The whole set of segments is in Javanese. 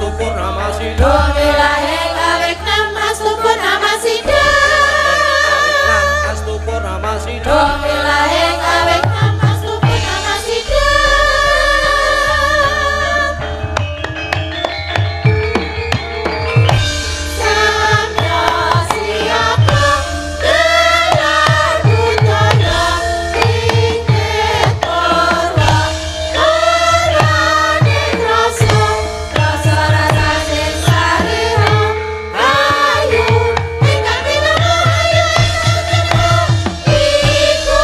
Astu Purnama Sida. Wilahe kaweknam Astu Purnama Sida. Astu Purnama Sida. Wilahe kaweknam Astu Purnama Sida. Samya siaga gelar budaya inggih purwa purwaning rasa rasa rasane sarira ayu ingkang tinemu ayu ingkang tinemu iku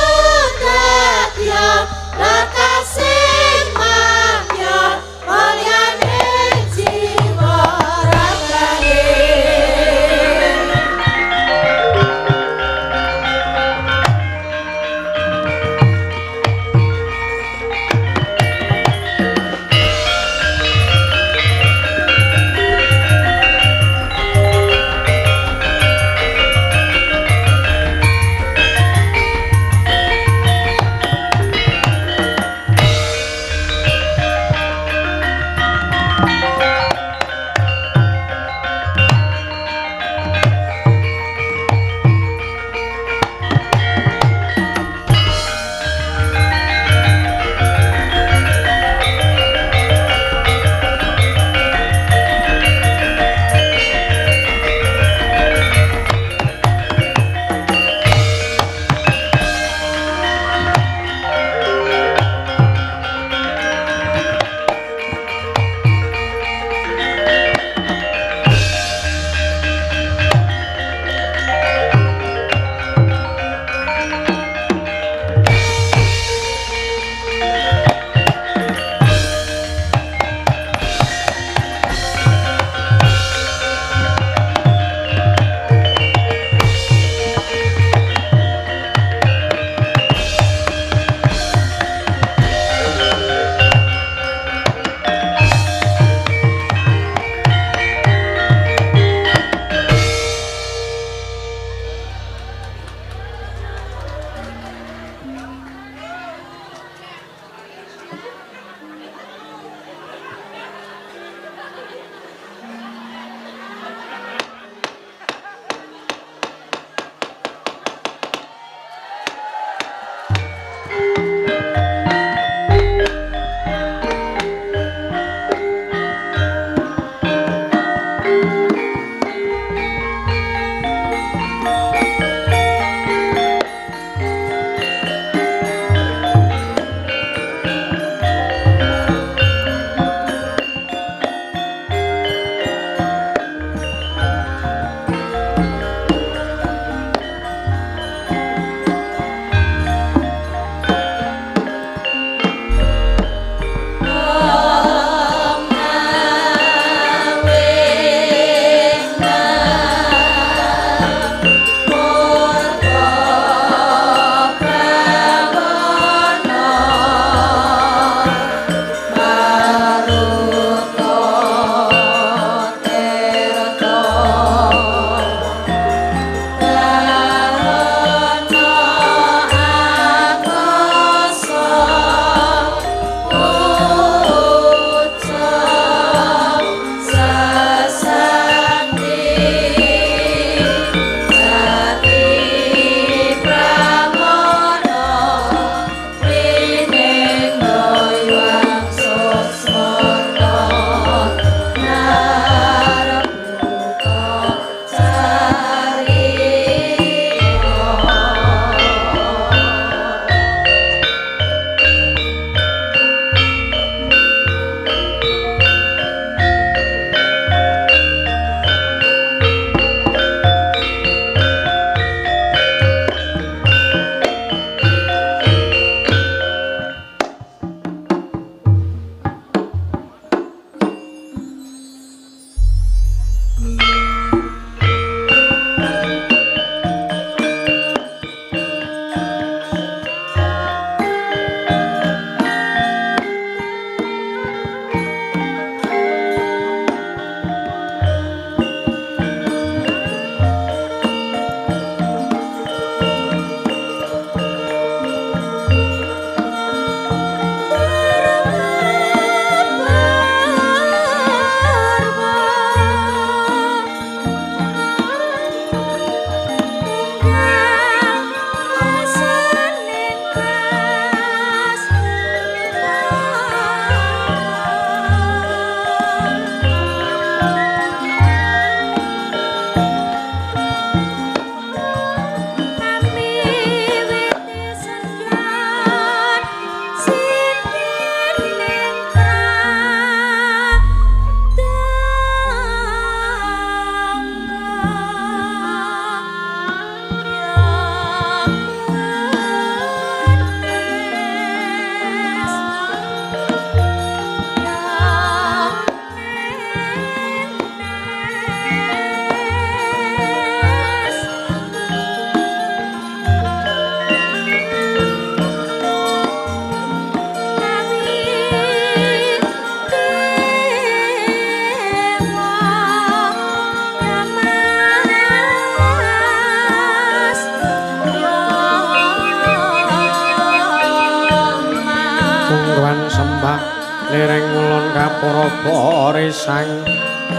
Sembah liring ulun kapuraba risang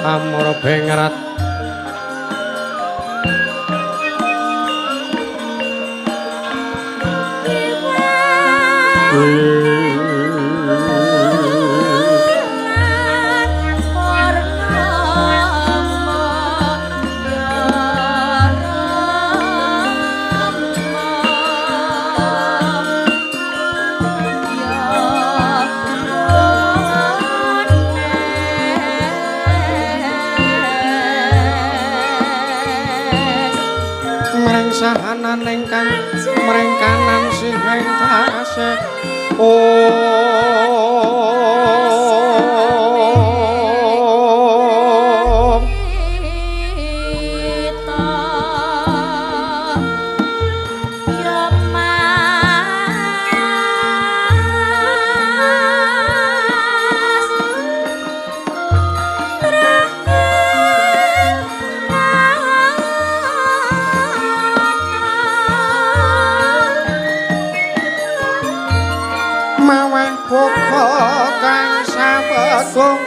amrabengrat. Sahanan ingkang mringkanan sihing tasih om kang sawegung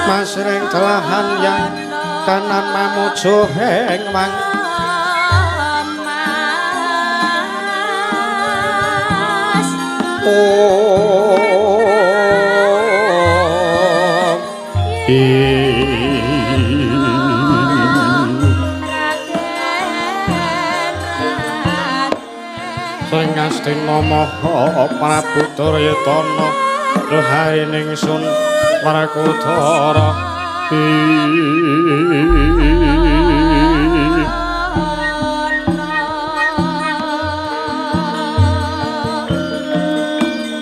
masring telahan yang kanan mamuju heng wang om sring astina maha Prabu Duryudana duhai ningsun Werkudara.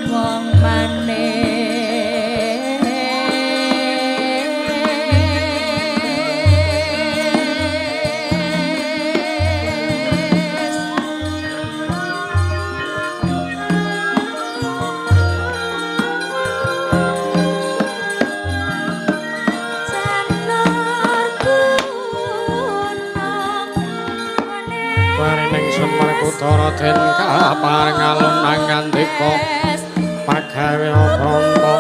Wong manis Werkudara den kapareng alun angandika pagawe apranta.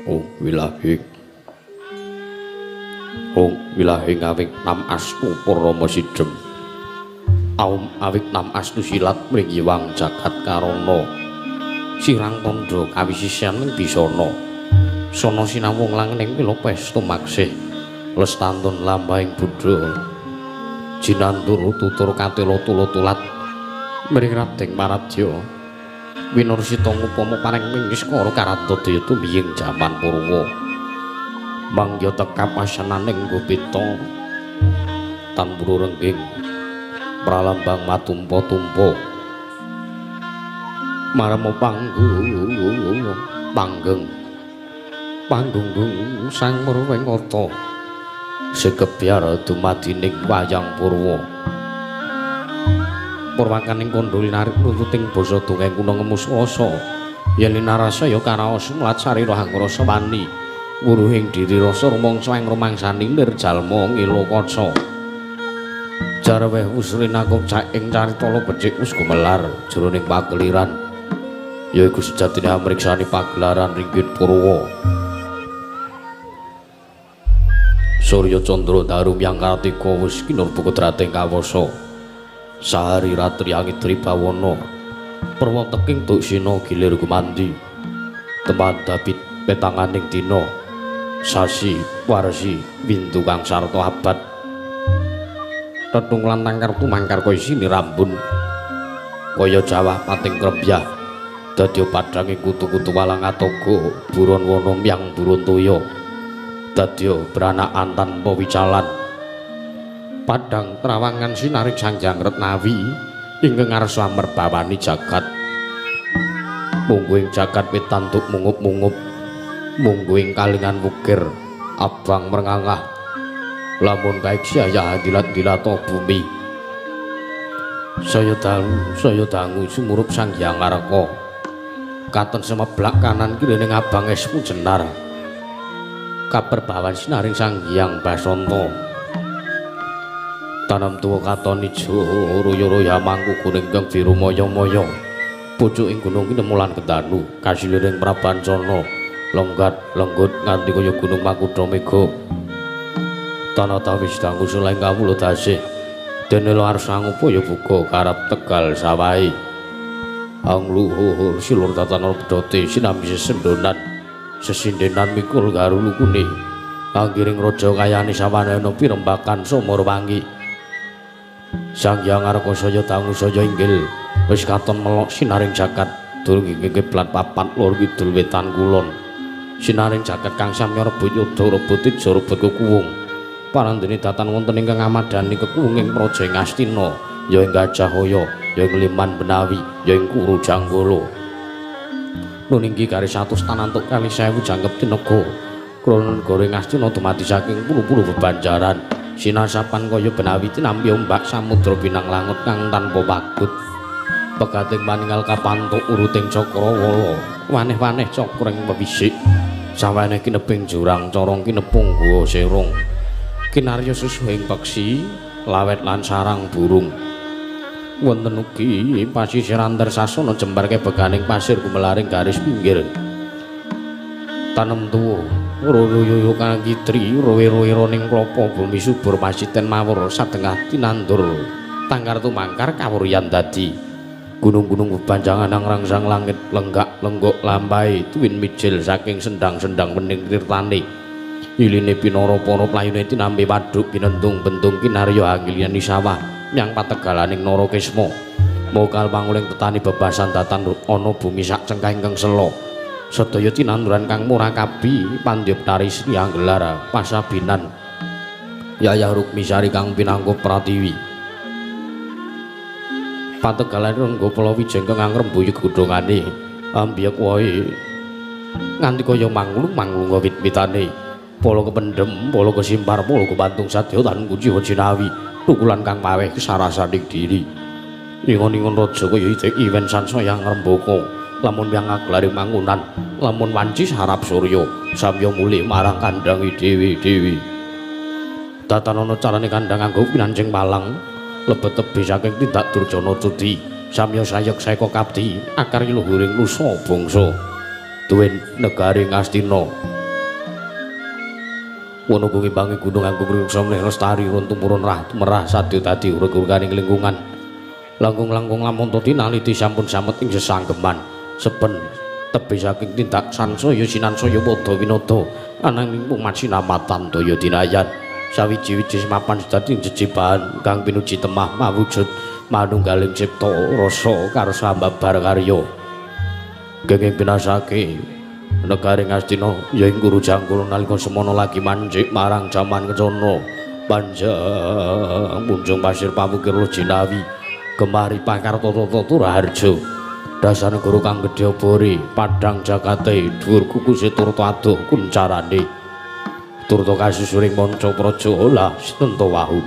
Oh wilahi Ong wilahi ngawing nam astu Purnama Sidem aum awik nam astu silat mringgiwang jagat karana sirang tandha kawisisian ing bisana sana sinawung langning mila pesta maksih lestantun lambahing buddha jinantur tutur katela tula-tulat mring Radeng Maradya winursita ngupama paring mingiskara karadya tumiying jaman Purwa mangya tekap asananing gupita tamburu rengging pralambang matumpa-tumpa marama panggung panggeng panggunggung sang murwengata sekebyar dumadining wayang purwa purwakaning kandha linarik nuntuting basa dongeng kuna ngemus rasa yen linarasa ya karaos mlat sarira hangrasa wani wuruhing diri rasa rumangsa ing rumangsani nirjalma ngilo kaca jarweh usrinakum ing carita becik wis gumelar jroning pakeliran yaiku sejatine amriksani pagelaran ringgit purwa Surya Candra Daru yang Kartika wis kinurba kodrating kawasa sahari ratri angidri bawana purwa teking duksina gilir gumandi teman dapit petanganing dina sasi warsi windu kang sarta abad tetung lan tangkar tumangkar isine rambun Kaya jawah pating krembyah dadi padhange kutu-kutu walang atoga buron wana myang buron toya dadi branakan tanpa wicalan padhang trawangan sinaring Sang Hyang Retnawi ingkang ngarsa amerbawani jagat mungguing jagat witantuk mungup-mungup mungguing kalingan wukir abang merngangah lamun kaiksyaya dilat-dilata bumi saya dalu saya dangu sumurup Sang Hyang Arka katon semeblak kanan kirene abang esmu jenar kaperbawan sinaring Sang Hyang Basanta tanam tuwa katon ijo royo-royo mangku kuning kang biru maya-maya pucuking gunung kinemulan kedanu kasiliring Prabancana lenggat lenggut nganti kaya gunung Makutha Mega tanah tawis dangu selaing kawula dasih dene arsa ngupaya buka karep Tegal sawahe angluhur silur tatanan pedhote sinambi sesendonan sesindenan mikul garulukune anggiring raja kayane sawanana pirembakan sumur wangi Sang Hyang Arka saya dangu saya inggil wis katon melok sinaring jagat durung ing kiblat papat lor kidul wetan kulon sinaring jagat kang samya rebut yuda rebut teja rebut kekuwung parandene datan wonten ingkang amadani kekuwunging praja Ngastina ya ing Gajahaya ya ing Liman Benawi ya ing Kuru Janggala nuninggi garis 100 tanantuk kali 1000 jangkep tinega krana negara Ngastina dumadi saking puluh-puluh bebanjaran sinasapan kaya Benawi tinampi ombak samudra pinang langut kang tanpa pagut pegating paningal kapantuk uruting cakrawala waneh-waneh cakring pewisik saweneh kineping jurang corong kinepung guwa serong kinarya susuhing peksi lawet lan sarang burung wonten ugi pasisir antar sasana jembar kebeganing pasir gumelaring garis pinggir tanem tuwa royo-royo kang kitri rowe-rowe ning klapa bumi subur pasiten mawur satengah tinandur tangkar tumangkar kawuryan dadi gunung-gunung bebanjangan rangsang langit lenggak lenggok lampai tuwin mijil saking sendang-sendang wening tirtane iline pinara para playune tinampi waduk binentung bentung kinarya anggiliani sawah nyang pategalaning Narakesma mokal panguling tetani bebasan datan ana bumi sak cengkah ingkang sela sedaya tinanduran kang murakabi pandhyap tari Sri anggelar pasabinan Yayah Rukmisari kang pinangkup pratiwi pategalan rengga Pelawijeng kang ngrembuyug godhongane ambyek wae nganti kaya manglung-manglung wit-witane pala kependhem pala kesimpar pala kepantung sadya tan kuciwa jinawi tukulan kang paweh kesarasaning diri ingon-ingon raja kaya idek iwen sansaya ngrembaka lamun wiyang aglaring mangunan lamun wanci sarap surya samya mulih marang kandhange dewi-dewi tatanana carane kandhang anggo pinancing palang lebet tebih saking tindak durjana cudi samya sayek seka kapdi akar luhuring nusa bangsa duwen negari Ngastina wono ngimbangi gunung agung riksa mleh lestari runtung purun rah merah sadya dadi urug-uruganing lingkungan langkung-langkung lamun tinaliti sampun samet ing sesanggeman seben tebih saking tindak sansaya sinansaya padha winada ananging umat sinamatan daya dinayan sawiji-wiji semapan dadi jejibahan kang pinuji temah mawujud manunggaling cipta rasa karsa ambabar karya genging binasake negari Ngastina ya ing Guru Janggala nalika semana lagi manjik marang jaman kencana panjang munjung pasir pawukir jinawi gemari pakarta tata turaharja dasar negara kang gedhe obore padhang jagate dhuwur kukuse turta adoh kuncarane turta kasusuring manca praja lah sinenta wahu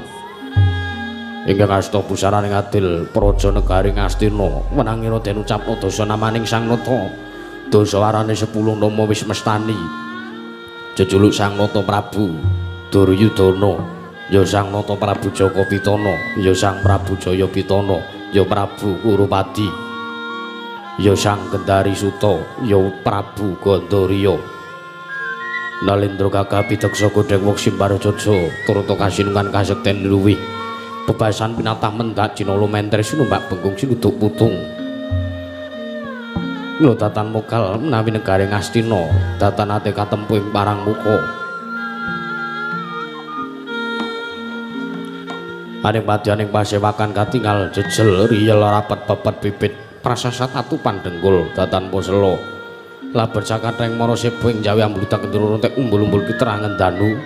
ingkang asta pusaraning adil praja negari Ngastina wenangira den ucapna dasa namaning Sang Nata dasa warane 10 nama wis mestani jejuluk Sang Nata Prabu Duryudana ya Sang Nata Prabu Jaka Pitana ya Sang Prabu Jaya Pitana ya Prabu Kurupadi ya Sang Gendari Suta ya Prabu Gandariya Nalendra gagah pideksa godheng wong simbar jaja turta kasinungan kasekten luwih bebasan pinatah mendak jinala menter sinumbak bengkung sinuduk putung lho datan mokal menawi negari Ngastina datan ate katempuh ing parang muka Aning padyaning pasewakan katingal jejel riyel rapet pepet pipit prasasat atupan dengkul datan poselo laber cakatheng mara sebo ing jawi ambludak kendurun tek umbul-umbul kiterangan danu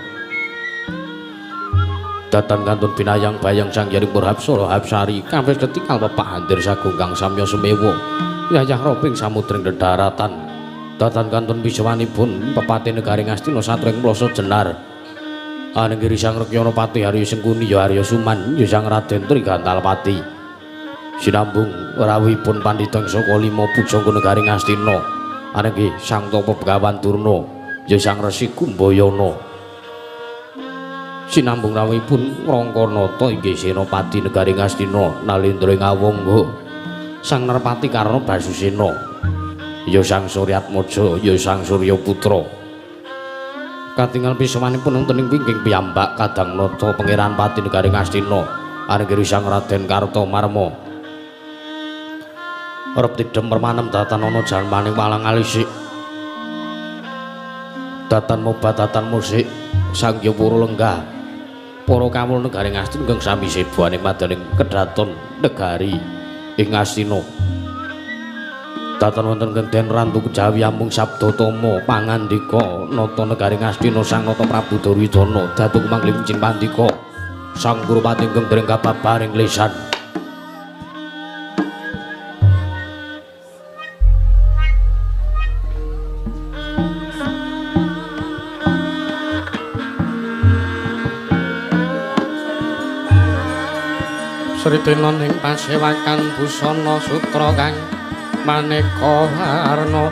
datan kantun binayang bayang sang yaring purhapsara hapsari kabeh ketingal pepak handir sagung kang samya sumewa yayah roping samudring dedaratan datan kantun pisawanipun pepati negari Ngastina satring ploso jenar anenggiri Sang Rekyana Pati Harya Sengkuni ya Arya Suman ya Sang Raden Trigantalpati sinambung rawuhipun pandhita ing saka lima pujangga negari Ngastina anenggi Sang Tapa Begawan Durna ya Sang Resi Kumbayana sinambung rawuhipun Rangkanata inggih Senopati negari Ngastina Nalendra ing Awangga Sang Nerpati Karna Basusena ya Sang Suryatmaja ya Sang Suryaputra katingal pisawanipun wonten ing wingking piyambak Kadang Nata Pangeran Pati negari Ngastina anenggiri Sang Raden Kartomarma rep tidhem permanem datan ana jalmaning walang alisik datan mobat datan musik sang Hyapura lenggah para kawula negari Ngastina ingkang sami seboaning madaning kedaton negari ing Ngastina datan wonten genden Rantu Kejawi amung sabda tama pangandika nata negari Ngastina Sang Nata Prabu Duryudana datu manggih pucing pandika Sang Gurupati ingkang dereng kababaring lisan. Sritena ing pasewakan busana sutra kang maneka warna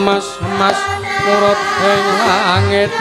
emas-emas murut ing langit.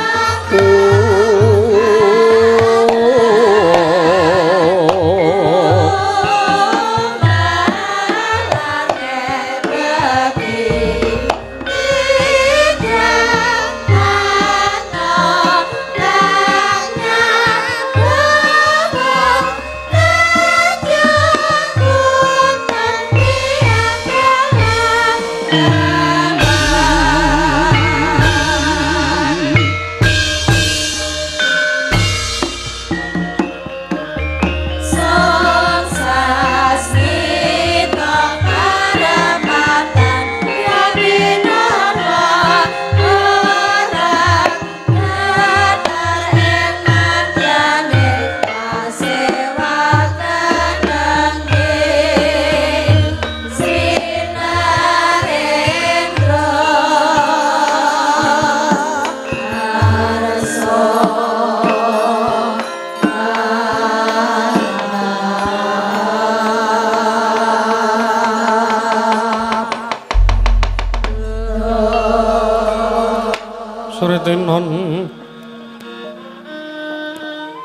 Titinon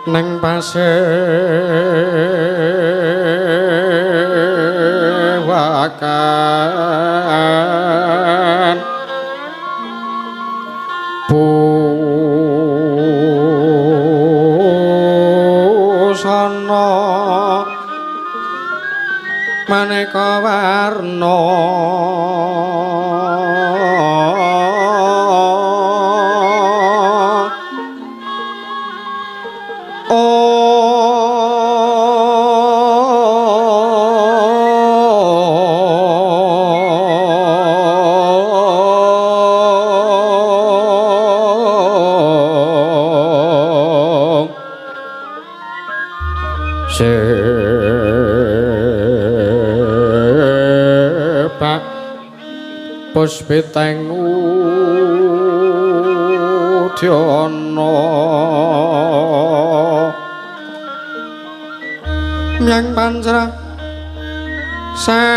neng pasewakan busana maneka warna sepak puspiteng udyana myang pancra sarwa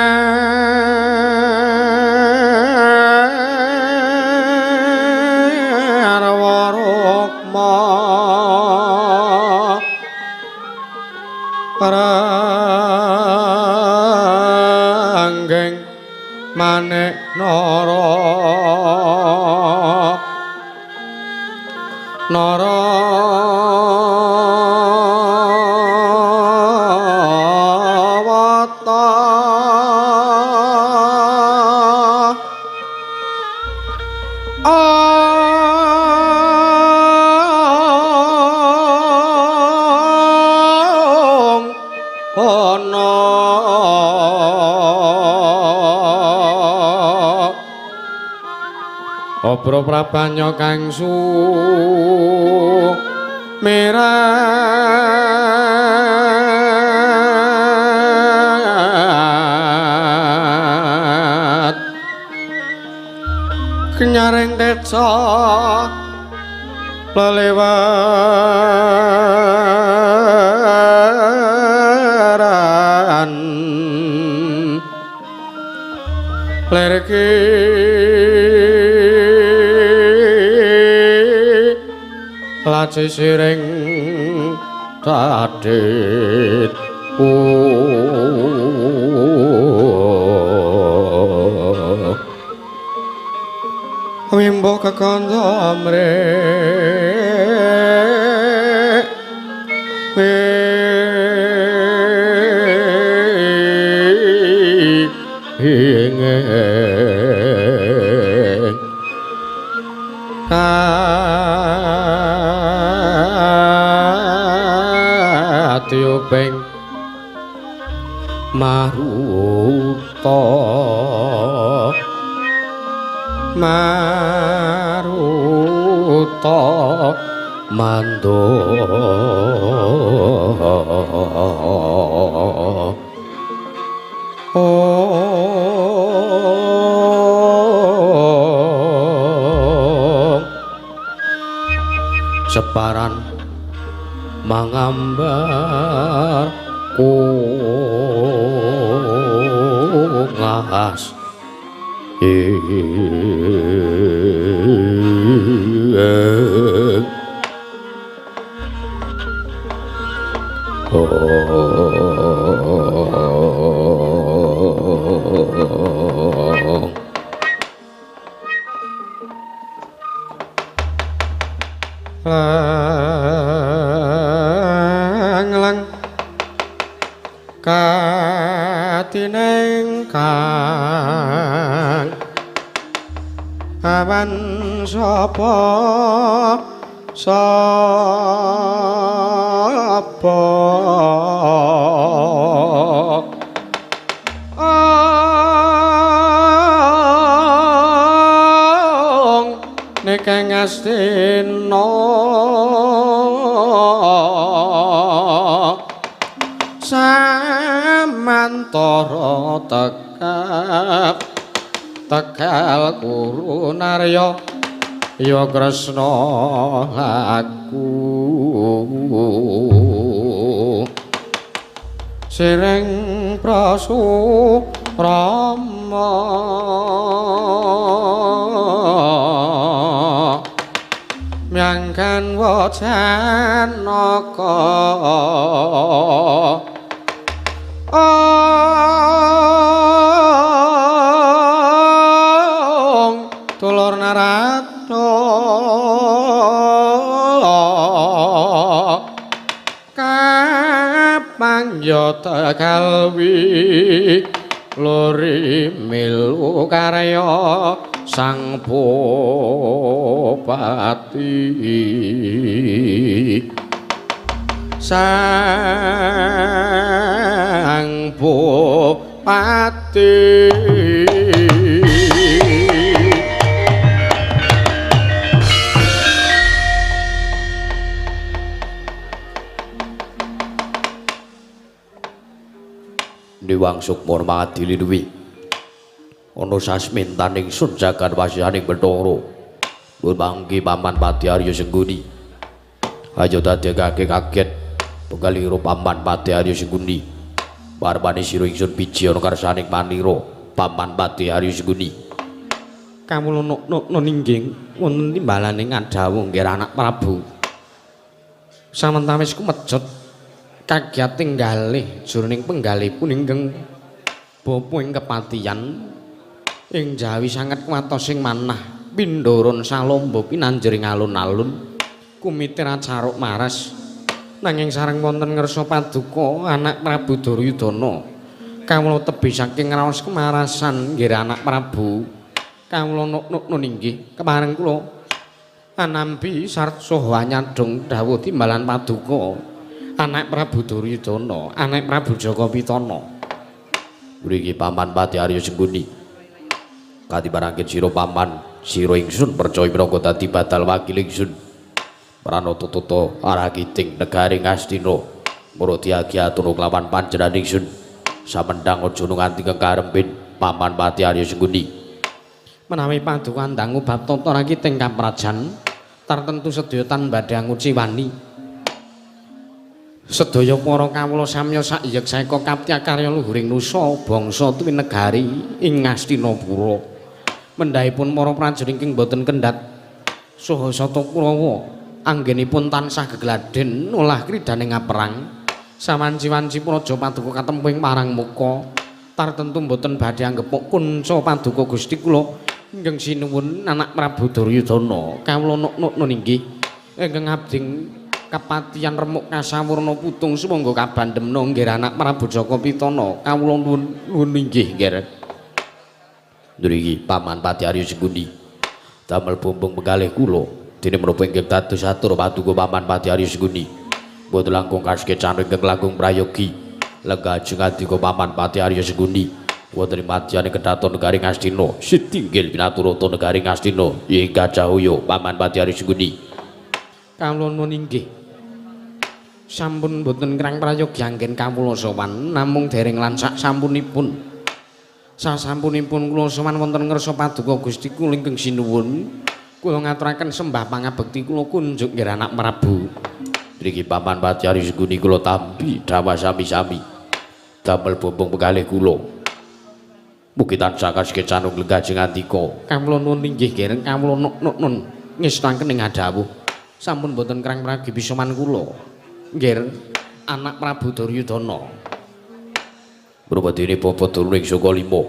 rukma paranggeng manik nara nara wata ong ana Obro prabanya kang sumirat kenyaring teca lelewaran lerki laci siring tadit wimbo kekandha mrek katiuping maruta maruta mando separan mangambar kungas lang lang katineng kang awan sapa sapa ong nekeng astina samantara tekap tegal kuru narya ya Kresna laku sireng prasu rama Kanwa Janaka ong dulur Narada kapanggya tegalwi lori milu karya sang bupati sang bupati. Dewang Sukma mangadili duwi ana sasmintaning sun jagat wasianing Bathara mangki Paman Pati Arya Sengguni. Aja dadekake kaget penggalira Paman Pati Arya Sengguni. Parpane sira ingsun biji ana karsaning panira Paman Pati Arya Sengguni. Kawula nuk ningging wonten timbalane ngadhawuh nggih anak Prabu. Samentawis kumejot kagiyating galih jroning penggalihipun ingkang bapa ing kepatiyan ing jawi sanget kuwatos sing manah pindharan salomba pinanjering alun-alun kumite racaruk maras nanging sareng wonten ngersa paduka anak Prabu Duryudana kawula tebih saking raos kemarasan nggih anak Prabu. Kawula nuk inggih kepareng kula anampi sart saha anyadong dawuh timbalan paduka anak Prabu Duryudana, anak Prabu Jaka Pitana. Mriki Paman Pati Arya Sengguni. Katibarangken sira paman, sira ingsun percaya minangka dadi badal wakil ingsun. Pranata tata arakiting negari Ngastina. Mara diagi-atur kelawan panjenengan ingsun. Samendhang aja nganti kekarempin Paman Pati Arya Sengguni. Menawi paduka ndangu bab tata rakiting kaprajan, tartemtu sedaya tan badhe nguciwani. Sedaya para kawula samya sakyek saeka kaptya karya luhuring nusa bangsa tuwin negari ing Ngastinapura. Mendhahipun para prajurit ingkang boten kendhat saha sata Kurawa anggenipun tansah gegladen olah kridane ngaperang. Sawanci-wanci praja paduka katempuh ing parang muka tartemtu boten badhe anggepuk kunca paduka Gusti kula ingkang sinuwun anak Prabu Duryudana. Kawula nuk inggih ingkang abdi kepatian remuk kasawurna putung sumangga kabandemna nggih anak Prabu Jaka Pitana. Kawula nuwun inggih nggih. Ngriki Paman Pati Arya Sengguni damel bumbung penggalih kula dene menapa ingkang dados atur paduka Paman Pati Arya Sengguni mboten langkung kaskecan ingkang langkung prayogi lenggah ajeng andika Paman Pati Arya Sengguni wonten ing madyane kedaton negari Ngastina sitinggil pinaturata negari Ngastina ing Gajah Paman Pati Arya Sengguni. Kawula nuwun inggih. Sampun boten ngrang prayogi anggen kawula sowan namung dereng lan sak sampunipun. Sasampunipun kula sowan wonten ngersa paduka Gusti kula ingkang sinuwun, kula ngaturaken sembah pangabekti kula kunjuk nggih anak Prabu. Mriki Paman Pati Arya Sengguni kula tampi dhawah sami-sami damel bombong penggalih kula. Mugi tansah kaskecan lenggah jeng andika. Kawula nuwun inggih gereng kawula nuk ngestakaken ing adhawuh. Sampun boten krang prayogi pisoman kula. Nggih anak Prabu Duryudana. Mrupatine bapa Durna ing Saka Lima.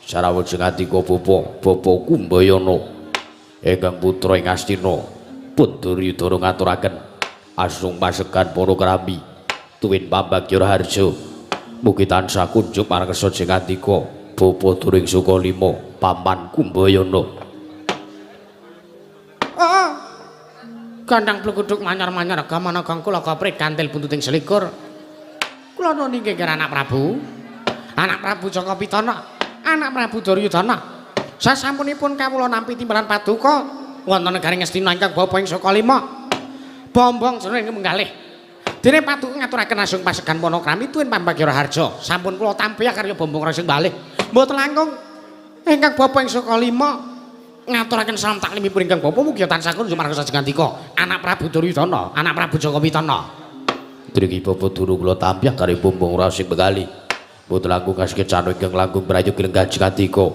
Sarawuh jeng andika bapa, bapa Kumbayana ingkang putra ing Astina. Pun Duryudana ngaturaken asung pasegan para krami tuwin pambagya raharja. Mugi tansah kunjuk marang kersa jeng andika bapa Durna ing Saka Lima, paman Kumbayana. Oh. Gandang bluguduk manyar-manyar gamana kang kula koprit kantil buntuting selikur. Kula nuwun inggih anak Prabu. Anak Prabu Jaka Pitana, anak Prabu Duryudana. Sasampunipun kawula nampi timbalan paduka wonten negari Ngastina ingkang bapa ing Saka Lima. Bombong jroning menggalih. Dene paduka ngaturaken asung pasegan panakrami tuwin pambagya raharja. Sampun kula tampi karya bombong rasing balih. Mboten langkung ingkang bapa ing Saka Lima ngaturaken salam taklimipun ingkang bapa mugi tansah kunjuk marang sajeng andika. Anak Prabu Duryudana, anak Prabu Jaka Pitana. Driki bapa Duru kula tampi karya bombong rasing begali. Mboten langkung kaskecan ingkang langkung prayogi lenggah jeng andika.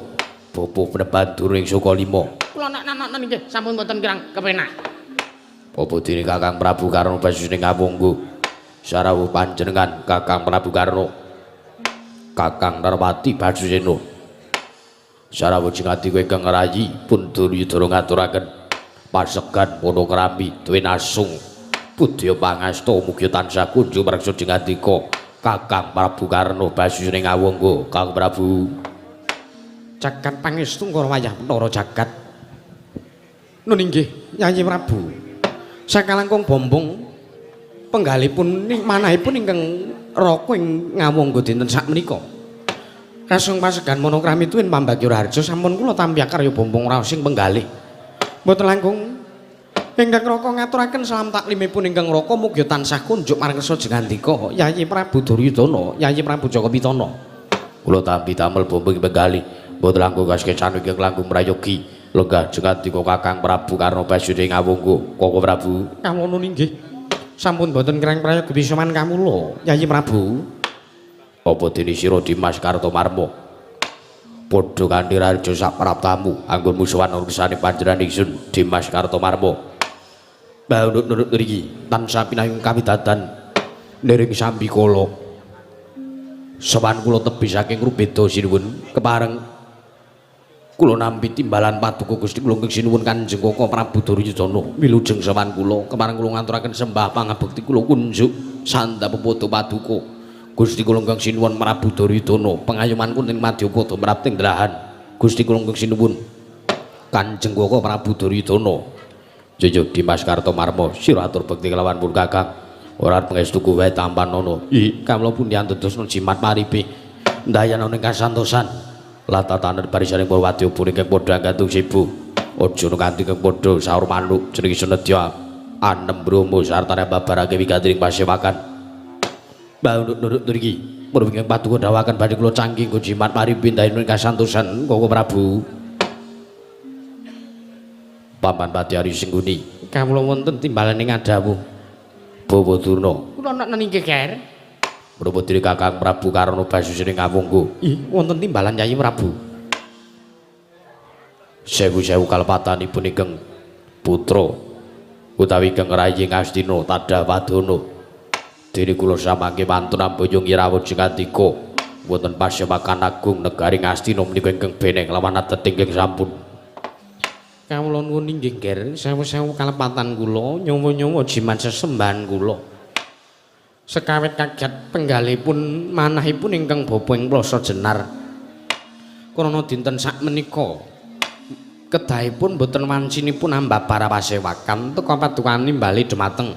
Bapa peneban Durna ing Saka Lima. Kula nak nggih sampun mboten kirang kepenak. Apa dene Kakang Prabu Karna Basusena Ngawangga? Sarawuh panjenengan Kakang Prabu Karna. Kakang Narpati Basusena. Sarawuh jengati ingkang rayi pun Duryudana ngaturaken pasegan Panakrami tuwin asung budya pangasta mugi tansah kunjung mreksa jengandika Kakang Prabu Karna Basusena Ngawangga. Kakang Prabu jagat pangestu ngara wayah menara jagat. Nun inggih Yayi Prabu. Sakalangkung bombong penggalipun manahipun ingkang raka ing Ngawangga dinten sakmenika. Kasung pasegan Monokrami tuwin pambagya raharja sampun kula tampi karya bombong raos ing penggalih. Mboten langkung ingkang raka ngaturaken salam taklimipun ingkang raka mugi tansah kunjuk marang kersa jengandika Yayi Prabu Duryudana, Yayi Prabu Jaka Pitana. Kula tampi damel bombong penggalih. Mboten langkung kaskecan ingkang langkung prayogi lenggah jengandika Kakang Prabu Karna Basusena Ngawangga. Koko Prabu. Kawula nun inggih. Sampun boten kirang prayogi pisaman kawula Yayi Prabu. Apa dene sira Dimas Kartomarma padha kanthi raharja sak praptamu anggon musuhan urusanane panjenengan ingsun Dimas Kartomarma. Baunut-nunut ngriki tansah pinayung kawidadan niring sambikala. Sowan kula tebih saking Rubeda sinuwun kepareng kula nampi timbalan paduka Gusti kula ingkang sinuwun Kanjeng Koko Prabu Duryudana. Wilujeng sowan kula kepareng kula ngaturaken sembah pangabekti kula kunjuk sandha pepodo paduka Gusti kula ingkang sinuwun Prabu Duryudana. Pengayoman kuning madyapada mrapting delahan Gusti kula ingkang sinuwun Kanjeng Koko Prabu Duryudana. Jojo Dimas Kartomarma sira atur bekti kelawan pun Kakang ora pangestu kowe tampanana. Ih kawula pundi andedosna jimat maripi ndayana ing kasantosan latatanen barisaning para wadyabara ingkang padha anggantung sibu. Aja kanthi ingkang padha saur manuk jenenge senedya anem bromo sartane babarake wigati ing pasewakan. Baunut-nunut ngriki para ingkang paduka dawaken badhe kula canggih nggo jimat maripi ndayana ing kasantosan Koko Prabu. Paman Pati Ari Sengguni kawula wonten timbalan ing adawuh Bawa Durna. Kula nek niki Ger. Menapa dene Kakang Prabu Karna Basusena Ngawangga? Ih wonten timbalan Yayi Prabu. Sewu-sewu kalepatanipun ingkang putra utawi ingkang rayi Ngastina Tadah Wadana. Dene kula samangke wantun amboyong rawuh jengandika wonten pasewakan agung negari Ngastina menika ingkang beneng lawan adat ingkang sampun. Kawula nuwun inggih Ger, sewu-sewu kalepatan kula nyawa-nyawa jimat sesembahan kula. Sekawit kaget penggalipun manahipun ingkang bapa ing Plasa Jenar. Krana dinten sakmenika kedahipun boten wancinipun ambabar pasewakan teka padukan nimbali dhumateng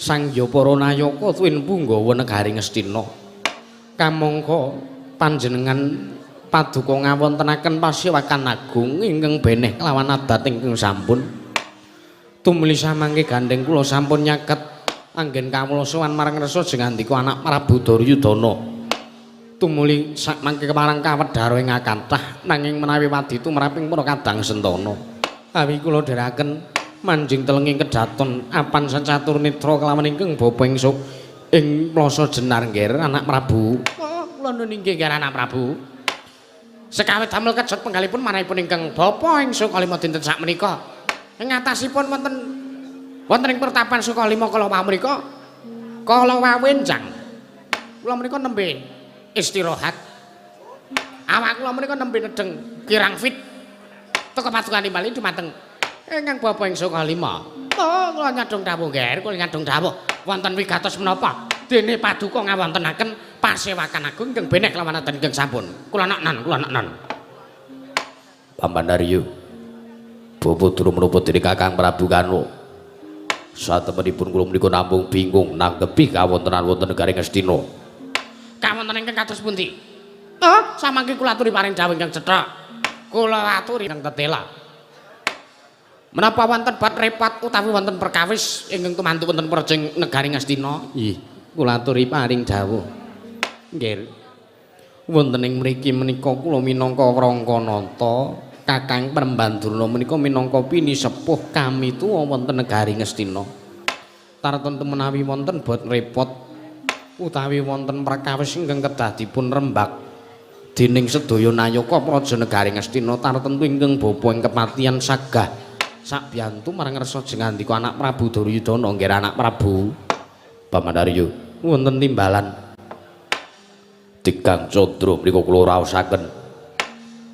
Sang Hyang Para Nayaka tuwin punggawa negari Ngastina. Kamangka panjenengan paduka ngawontenaken pasewakan agung ingkang beneh kelawan adat ingkang sampun. Tumuli samangke gandeng kula sampun nyaket anggen kawula sowan marang resa jengandika anak Prabu Duryudana. Tumuli samangke kepareng kawedhara ing kathah nanging menawi wadi tumraping para kadang sentana. Awi kula dherekaken manjing telenging kedaton apan secatur netra kelawan ingkang bapa ing ing Plasa Jenar Ngger anak Prabu. Oh, kula nun inggih Ngger anak Prabu. Sekawit damel kejot penggalipun manahipun ingkang bapa ing Sukalima dinten sakmenika. Ing atasipun wonten wonten ing pertapan Sukalima kala wau menika kala wau enjang. Kula menika nembe istirahat. Awak kula menika nembe nedeng kirang fit. Teka padukan nimbali dumateng ingkang bapa ing Sukalima. Oh, kula nyadong dawuh Ngger, kula nyadong dawuh wonten wigatos menapa dene paduka ngawontenaken pasewakan agung ingkang beneh kelawan adan ingkang sampun. Kula naknan, kula naknan. Paman Aryo. Bapa durung menapa dene Kakang Prabu Karna. Satemenipun kula menika namung bingung nanggepi kawontenan wonten negari Ngastina. Kawontenan ingkang kados pundi? Oh, samangke kula aturi paring dawuh ingkang cetha. Kula aturi ingkang tetela. Menapa wonten bab repot utawi wonten perkawis ingkang tumantu wonten praja negari Ngastina? Nggih, kula aturi paring dawuh. Nggih. Wonten ing mriki menika kula minangka Wrangkanata, Kakang Prembandurna menika minangka pinisepuh kami tuwa wonten negari Ngastina. Tartemtu menawi wonten bot repot utawi wonten perkawis ingkang kedah dipun rembag dening sedaya nayaka praja negari Ngastina tartemtu ingkang bapa ing kepatihan sagah Sakbiyantu marang ngersa jengandika anak Prabu Duryudana nggih anak Prabu Paman Arya wonten timbalan tigang candra mriku kula raosaken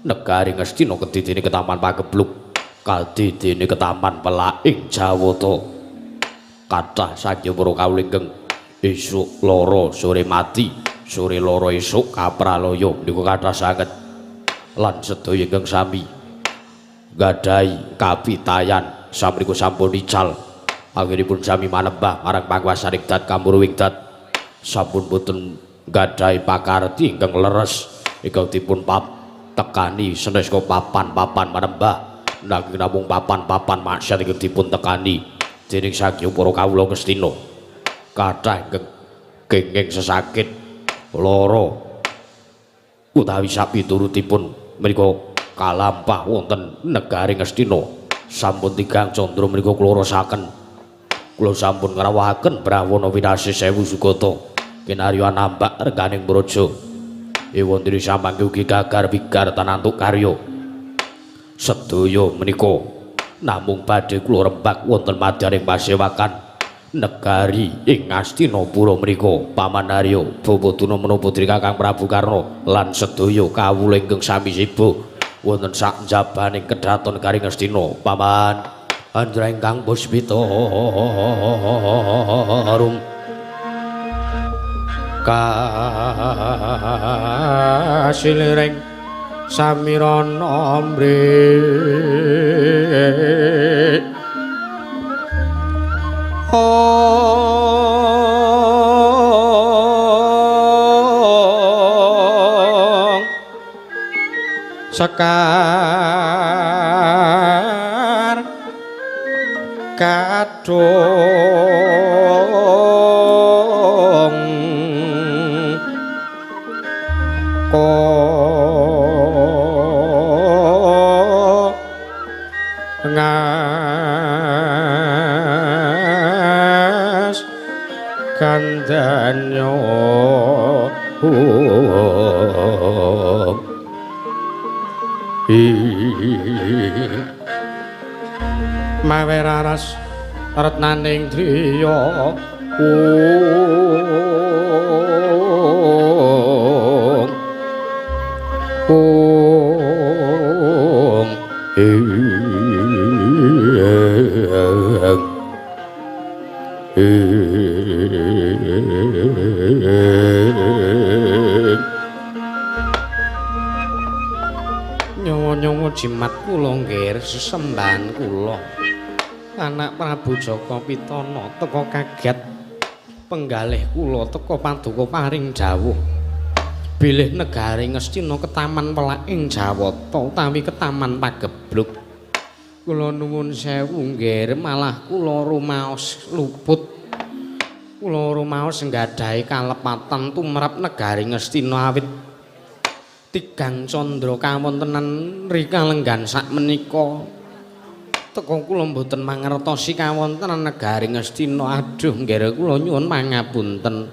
negari Ngastina kedidene ketaman pagebluk kadidene ketaman pelaing Jawata kathah saking para kawula ingkang esuk lara sore mati sore lara esuk kapralaya niku kathah sanget lan sedaya ingkang sami gadhahi kapitayan samriku sampun ical anggenipun sami manembah marang panguwasaning dat kamurwing dat sampun boten gadhahi pakarti ingkang leres ingkang dipun tekani sanes papan-papan manembah nanging namung papan-papan maksiat ingkang dipun tekani dening saking para kawula Ngastina kathah ingkang kenging sesakit lara utawi sapiturutipun menika kalampah wonten negari Ngastina sampun tigang candra menika kula rasaken kula sampun ngrawuhaken Brahwana winasih sewu sugata kinarya nambak reganing praja ewondri samangke ugi gagar wigar tanantuk karya sedaya menika namung badhe kula rembak wonten madyaning pasewakan negari ing Ngastinapura menika Paman Arya Bapa Duna menapa putri Kakang Prabu Karna lan sedaya kawula ingkang sami siba wonten sak njabaning kedaton negari Ngastina Paman Andra ingkang puspita arum kasiliring samirana mrih sekar kadung ko ngas kandanyo mawe raras retnaning driya ung ing nyawa-nyawa jimat kula nggih sesembahan kula anak Prabu Jaka Pitana teka kaget penggalih kula teka paduka paring dawuh bilih negari Ngastina ketaman pelaking Jawata utawi ketaman pagebluk kula nuwun sewu nggih malah kula rumaos luput kula rumaos nggadahi kalepatan tumrap negari Ngastina awit tigang candra kawontenan rika lenggan sakmenika teka kula mboten mangertosi kawontenan negari Ngastina aduh nggih kula nyuwun pangapunten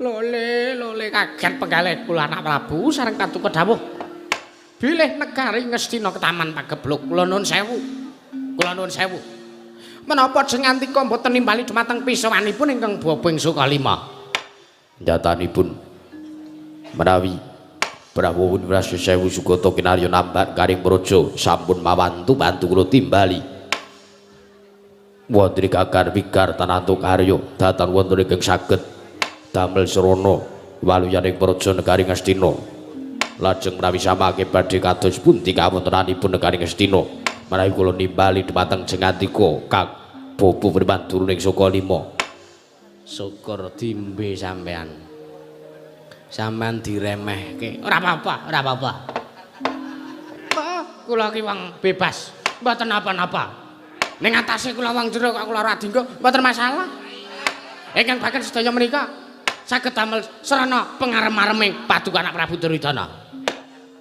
lole lole kaget penggalih kula anak Prabu sareng paduka dawuh bilih negari Ngastina ketaman pagebluk kula nuwun sewu kula nuwun sewu menapa jengantika mboten nimbali dumateng pisawanipun ingkang baba ing Sukalima nyatanipun menawi Prabu Winasih Sewu Sugata kinarya nambak garing praja sampun mawantu bantu kula timbali wonten gagar wigar tanantuk karya datan wonten ingkang saged damel srana waluyaning praja negari Ngastina lajeng menawi samangke badhe kados pundi kawontenanipun negari Ngastina menawi kula nimbali dumateng jengantika Kang Bapa Wirmanduruning Sukalima syukur dimbe sampean sampean diremehke ora apa-apa ora apa-apa kula ki wong bebas mboten napa-napa ning atase kula wong jero kok kula ora dinggo mboten masalah ingkang baken sedaya menika saged damel srana pengarem-areming paduka anak Prabu Duryudana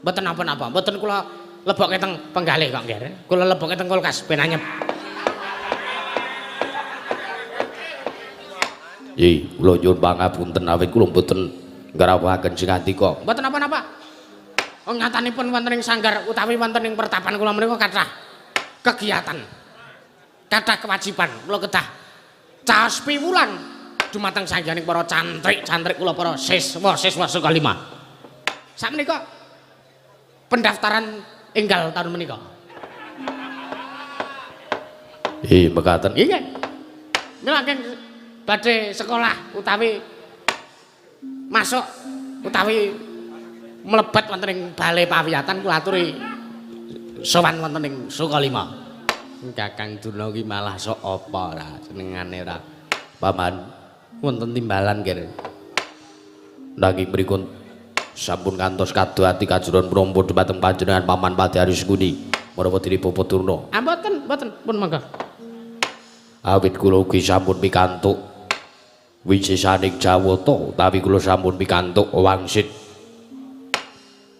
mboten napa-napa mboten kula lebokke teng penggalih kok nggih kula lebokke teng kulkas ben anyep nggih kula nyuwun pangapunten awit kula mboten ngrawuhaken sing andika mboten napa-napa. Nyatanipun wonten ing sanggar utawi wonten ing pertapan kula menika kathah kegiatan, kathah kewajiban kula kedah caos piwulang dumateng sangyaning para cantrik-cantrik kula para siswa-siswa Sukalima. Sakmenika pendaftaran enggal taun menika. Mekaten. Inggih. Mila badhe sekolah utawi masuk utawi mlebet wonten ing bale pawiyatan kula aturi sowan wonten ing Sukalima. Kakang Durna ki malah sok apa ora senengane ora. Paman, wonten timbalan nggih. Nanging mriku sampun kantos kaduati kajuron prompo dhumateng panjenengan Paman Patih Arya Sengkuni marapa dene Bapak Durna. Ah mboten, mboten, pun monggo. Awit kula ugi sampun pikantuk wisesaning Jawata utawi kula sampun pikantuk wangsit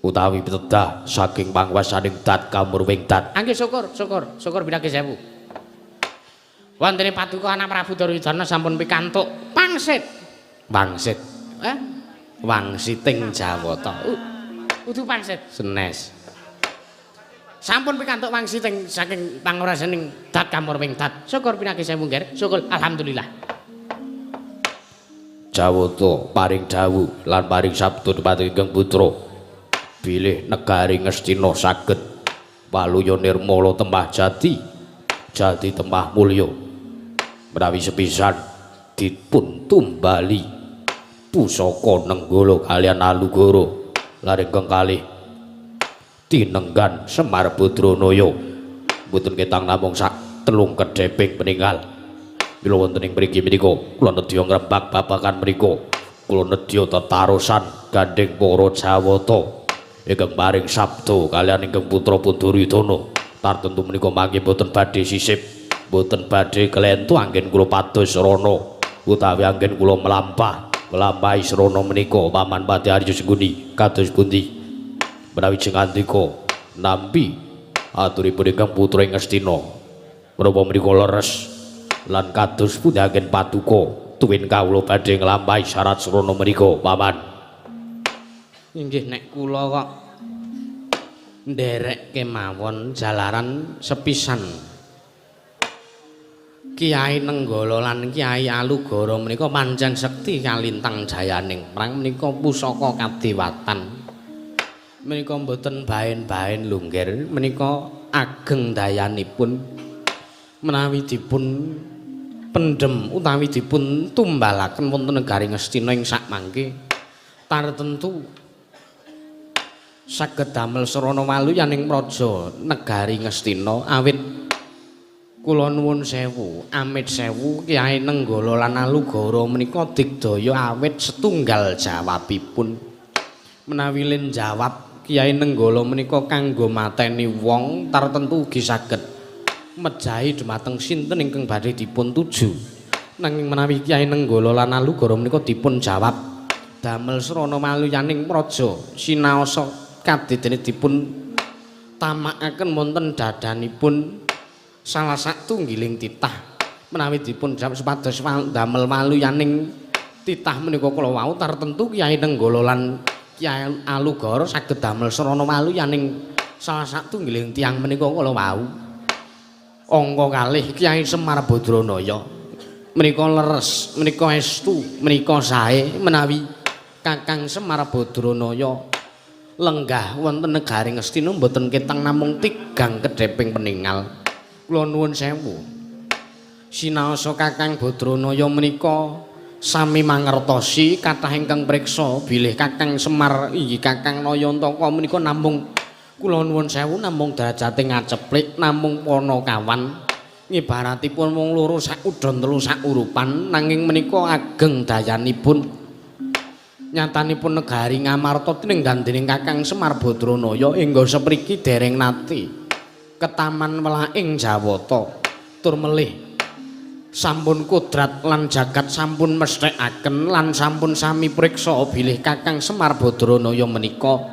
utawi pitedah saking pangwasaning Dat Kamurwing Dat. Angge syukur, syukur, syukur binage sewu. Wontene paduka anak Prabu Duryudana sampun pikantuk pangsit. Wangsit. Eh? Wangsiting Jawata. Kudu pangsit. Senes. Sampun pikantuk wangsiting saking pangrasaning Dat Kamurwing Dat. Syukur pinake sewu nggih. Syukur alhamdulillah. Jawata paring dawuh lan paring sabda dhumateng ingkang putra bilih negari Ngastina saged waluya nirmala temah jati jati temah mulya menawi sepisan dipun tumbali pusaka Nenggala kaliyan Alugoro lan ingkang kalih tinenggan Semar Badranaya mboten ketang namung sak telung kedheping peninggal. Mila wonten ing mriki menika kula nedya ngrembak babagan menika, kula nedya tetarosan gandheng para Jawata ingkang paring sabda kaliyan ingkang putra Duryudana. Tartemtu menika mangke mboten badhe sisip, mboten badhe klentu anggen kula pados srana utawi anggen kula mlampah nglampahi srana menika Paman Patih Arya Sengkuni kados pundi menawi jengandika nampi aturipun ingkang putra ing Ngastina menapa menika leres lan kados pundi anggen paduka tuwin kawula badhe nglampahi syarat srana menika Paman. Inggih nek kula kok nderek kemawon jalaran sepisan Kiai Nenggala lan Kiai Alugoro menika pancen sekti kalintang jayaning prang menika pusaka kadewatan menika mboten baen-baen lho nggih menika ageng dayanipun menawi dipun pendhem utawi dipun tumbalaken wonten negari Ngastina ing sakmangke tartemtu saged damel srana waluyaning praja negari Ngastina awit kula nuwun sewu amit sewu Kiai Nenggala lan Alugoro menika digdaya awit setunggal jawabipun menawi len jawab Kiai Nenggala menika kanggo mateni wong tartemtu ugi saged mejahi dumateng sinten ingkang badhe dipun tuju nanging menawi Kiai Nenggala lan Alugoro menika dipun jawab damel srana waluyaning praja sinaosa kadidene dipun tamakaken wonten dadanipun salah satunggiling titah menawi dipun jawab supados damel waluyaning titah menika kala wau tartemtu Kiai Nenggala lan Kiai Alugoro saged damel srana waluyaning salah satunggiling tiyang menika kala wau. Angka kalih Kiai Semar Badranaya menika leres menika estu menika sae menawi Kakang Semar Badranaya lenggah wonten negari Ngastina mboten ketang namung tigang kedheping peningal. Kula nuwun sewu sinaosa Kakang Badranaya menika sami mangertosi kathah ingkang priksa bilih Kakang Semar inggih Kakang Nayantaka menika namung kula nuwun sewu namung derajate ngaceplik namung panakawan ngibaratipun wong loro sak udon telu sak urupan nanging menika ageng dayanipun nyatanipun negari Ngamarta tinenggan dening Kakang Semar Badranaya engga sepriki dereng nate ketaman welaing Jawata tur melih sampun kodrat lan jagat sampun mesthekaken lan sampun sami priksa bilih Kakang Semar Badranaya menika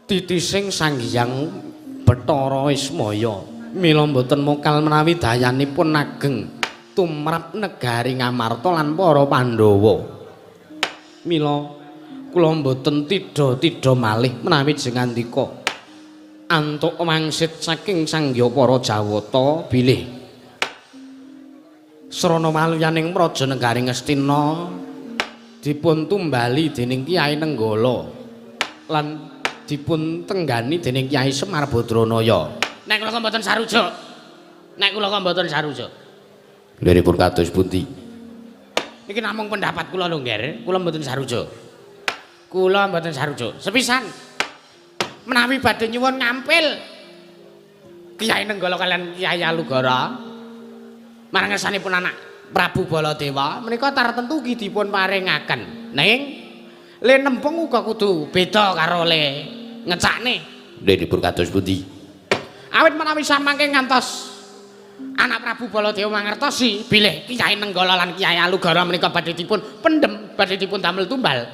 titising Sang Hyang Bathara Ismaya mila mboten mokal menawi dayanipun ageng tumrap negari Ngamarta lan para Pandhawa. Mila kula mboten tidha-tidha malih menawi jengandika Antuk wangsit saking Sang Hyang Para Jawata bilih srana waluyaning Praja Negari Ngastina dipun tumbali dening Kyai Nenggala lan dipun tenggani dening Kyai Semar Badranaya. Nek kula kok mboten sarujuk. Nek kula kok mboten sarujuk. Liripun kados pundi? Niki namung pendapat kula lho, Ngger. Kula mboten sarujuk. Kula mboten sarujuk. Sepisan menawi badhe nyuwun ngampil Kyai Nenggala kalian Kyai Alugara marang ngersanipun anak Prabu Baladewa menika tartentu ugi dipun paringaken. Ning le nempung uga kudu beda karo le ngecakne. Liripun kados pundi? Awit menawi samangke ngantos anak Prabu Baladewa mangertosi bilih Kyai Nenggala lan Kyai Alugara menika badhe dipun pendhem, badhe dipun damel tumbal.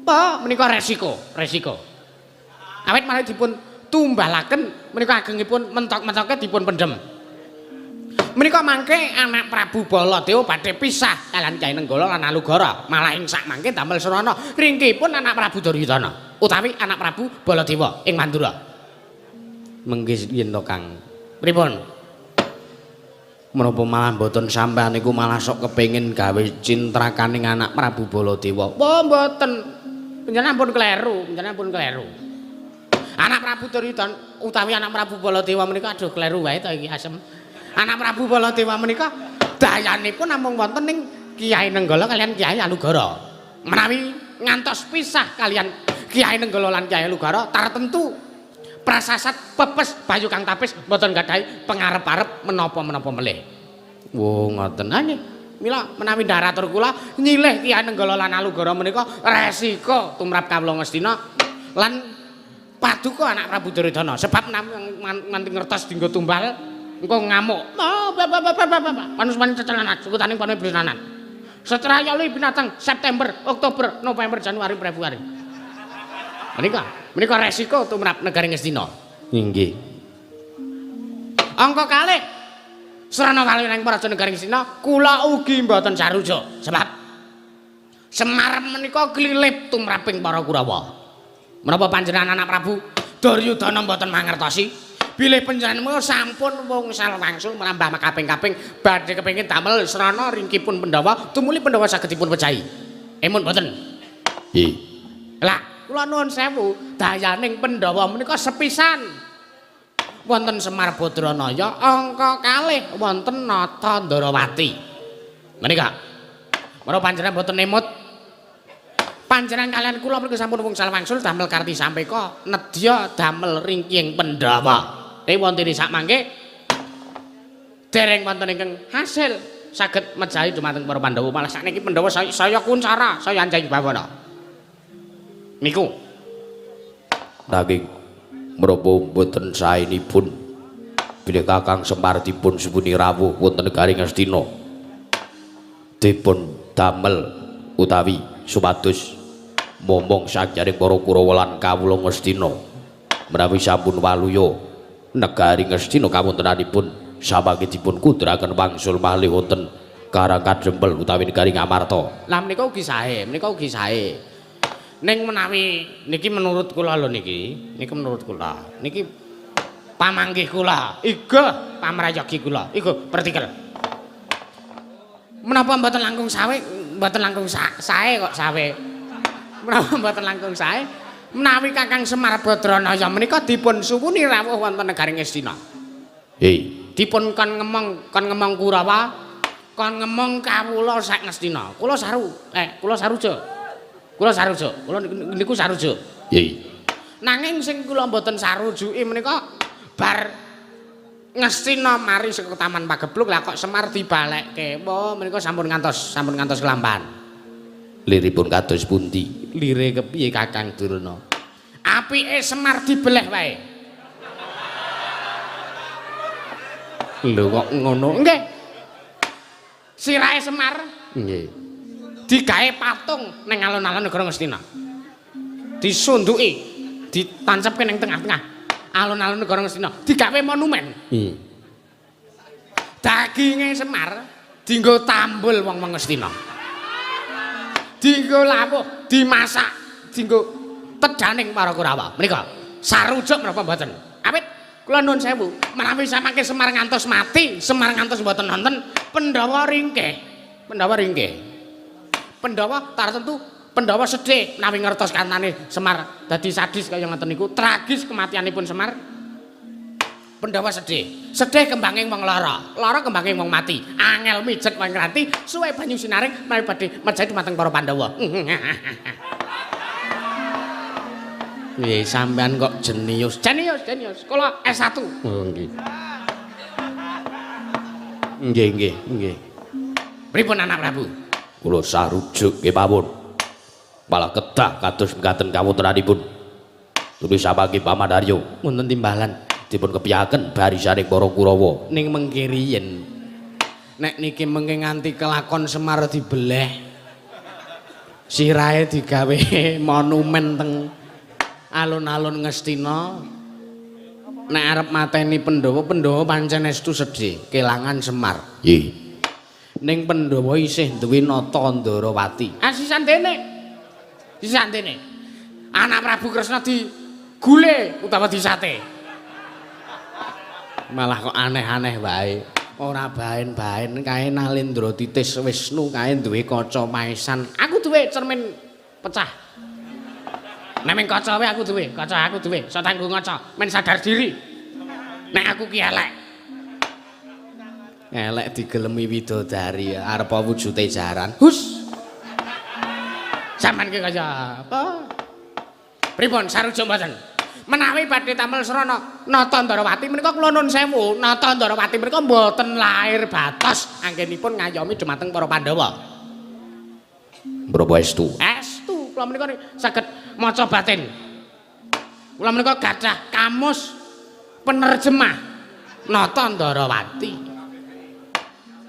Apa menika resiko, resiko. Awit menawi dipun tumbalaken menika agengipun mentok-mentoke dipun pendhem. Menika mangke anak Prabu Baladewa badhe pisah kalian Kyai Nenggala lan Alugara, malah ing sak mangke damel srana ringkipun anak Prabu Duryudana utawi anak Prabu Baladewa ing Mandura. Menggih yen to Kang. Pripun? Menapa malah mboten sampean niku malah sok kepengin gawe cintrakaning anak Prabu Baladewa? Oh mboten. Panjenengan pun kleru, panjenengan pun kleru. Anak Prabu Duryudana utawi anak Prabu Baladewa menika aduh kleru wae to iki asem. Anak Prabu Baladewa menika dayanipun namung wonten ing Kyai Nenggala kalian Kyai Alugara. Menawi ngantos pisah kalian Kyai Nenggala lan Kyai Alugara tartentu prasasat pepes Bayu Kang Tapis mboten gadhahi pengarep-arep menapa-menapa melih. Wo ngoten. Ha nggih. Mila menawi ndaratur kula nyilih Kyai Nenggala lan Alugara menika resiko tumrap kawula Ngastina lan paduka anak Prabu Duryudana sebab nganti ngertos dinggo tumbal engko ngamuk. Panusman cecelanan sukutaning panu iblis-nanan. Setraya li binatang September, Oktober, November, Januari, Februari. Menika resiko tumrap negari Ngastina. Inggih. Angka kalih srana waluyaning Praja Negari Ngastina kula ugi mboten sarujuk sebab Semar menika klilip tumraping para Kurawa. Menapa panjenengan anak Prabu Duryudana mboten mangertosi bilih panjenengan sampun wungsal wangsul merambah kaping-kaping badhe kepengin damel srana ringkipun Pandhawa tumuli Pandhawa saged dipun pejahi. Emun mboten? Nggih. Lah kula nuwun sewu dayaning Pandhawa menika sepisan wonten Semar Badranaya angka kalih wonten Nata Ndarawati. Menika menapa panjenengan mboten emut? Panjenengan kalian kula mriku sampun wungsal wangsul damel karti sampeka nedya damel ringkiying Pandhawa. Wonten sak mangke dereng wonten ingkang hasil saged mejahi dumateng para Pandhawa. Malah sakniki Pandhawa saya kuncara, saya anjay bawana. Niku. Nanging menapa mboten saenipun bilih Kakang Semar dipun suwuni rawuh wonten negari Ngastina dipun damel utawi supados momong sajaring para Kurawa lan kawula Ngastina menawi sampun waluya negari Ngastina kawontenanipun samangke dipun kuduraken wangsul malih wonten Karang Kadempel utawi negari Ngamarta. Lah menika ugi sae, menika ugi sae. Ning menawi niki menurut kula lho niki, niki menurut kula. Niki pamanggih kula, iga pamrayogi kula, iga pertikel. Menapa mboten langkung sawe, mboten langkung sae kok sawe. Menapa mboten langkung sae? Menawi Kakang Semar Badranaya menika dipun suwuni rawuh wonten negari Ngastina. Hei, dipun kon ngemong Kurawa, kon ngemong kawula sak Ngastina. Kula saru, kula sarujuk. Kula sarujuk. Kula niku sarujuk. Hei. Nanging sing kula mboten sarujuki menika bar Ngastina mari saka Taman Pagebluk lah kok Semar dibalekke. Wah, menika sampun ngantos kelampahan. Liripun kados pundi? Lire kepiye Kakang Durna? Apike Semar dibeleh wae. Lho kok ngono? Nggih. Sirahe Semar nggih digawe patung ning alun-alun negara Ngastina. Disunduki, ditancepke ning tengah-tengah alun-alun negara Ngastina, digawe monumen. Nggih. Daginge Semar dienggo tambul wong-wong Ngastina. Dienggo lawuh, dimasak, dienggo tedaning para Kurawa. Menika. Sarujuk menapa mboten? Awit kula nuwun sewu, menawi samangke Semar ngantos mati, Semar ngantos mboten nonton, Pandhawa ringkih. Pandhawa ringkih. Pandhawa tartentu Pandhawa sedih menawi ngertos kantane Semar dadi sadis kaya ngoten niku, tragis kematianipun Semar. Pandhawa sedih. Sedih kembanging wong lara, lara kembanging wong mati. Angel mijet wong ngranti, suwe banyu sinaring menawi badhe mejahi dumateng para Pandhawa. Nggih, sampean kok jenius. Jenius, jenius. Kula S1. Oh, nggih. Nggih, nggih, nggih. Pripun anak Prabu? Kula sarujuk nggih mawon. Malah kedah kados mekaten kawontenanipun. Tulis samangke Paman Arya wonten timbalan dipun kepiyaken barisaning para Kurawa. Ning mengke riyen. Nek niki mengke nganti kelakon Semar dibeleh. Sirahe digawe monumen teng alun-alun Ngastina. Nek arep mateni Pandhawa, Pandhawa pancen estu sedih kelangan Semar. Nggih. Ning Pandhawa isih duwe Nata Ndarawati. Ah sisan dene. Sisan dene. Anak Prabu Kresna di gule utawa disate. Malah kok aneh-aneh wae. Ora baen-baen kae Nalendra Titis Wisnu kae duwe kaca maesan. Aku duwe cermin pecah. Nek ming kaca wae aku duwe, kaca aku duwe, iso tanggo ngaca, men sadar diri. Nek aku ki elek. Elek digelemi widodari arep wujude jaran. Hus. Sampeyan ki kaya apa? Pripun sarujuk mboten? Menawi badhe damel srana Nata Ndarawati menika kula nun sewu, Nata Ndarawati menika mboten lair batos anggenipun ngayomi dumateng para Pandhawa. Menapa estu? Estu, kula menika saged maca batin. Kula menika gadah kamus penerjemah Nata Ndarawati.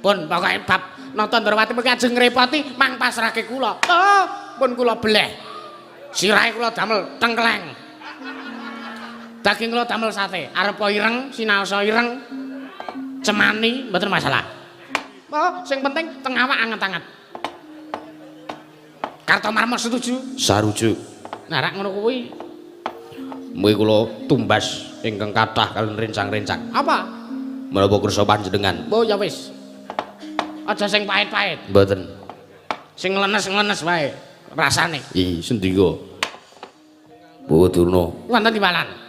Pun pokoke bab Nata Ndarawati menika ajeng ngrepoti mang pasrahke kula. Oh, pun kula beleh. Sirahe kula damel tengkleng. Daging kula damel sate, arep ireng, sinaosa ireng, cemani mboten masalah. Oh, sing penting teng awak anget-anget. Kartomarma setuju? Sarujuk. Nah, rak ngono kuwi. Mengke kula tumbas ingkang kathah kaliyan rencang-rencang. Apa? Menapa kersa panjenengan? Oh, ya wis. Aja sing pahit-pahit. Mboten. Sing nglenes-nglenes wae rasane. Ih, sendika. Bawa Durna. Wonten timbalan.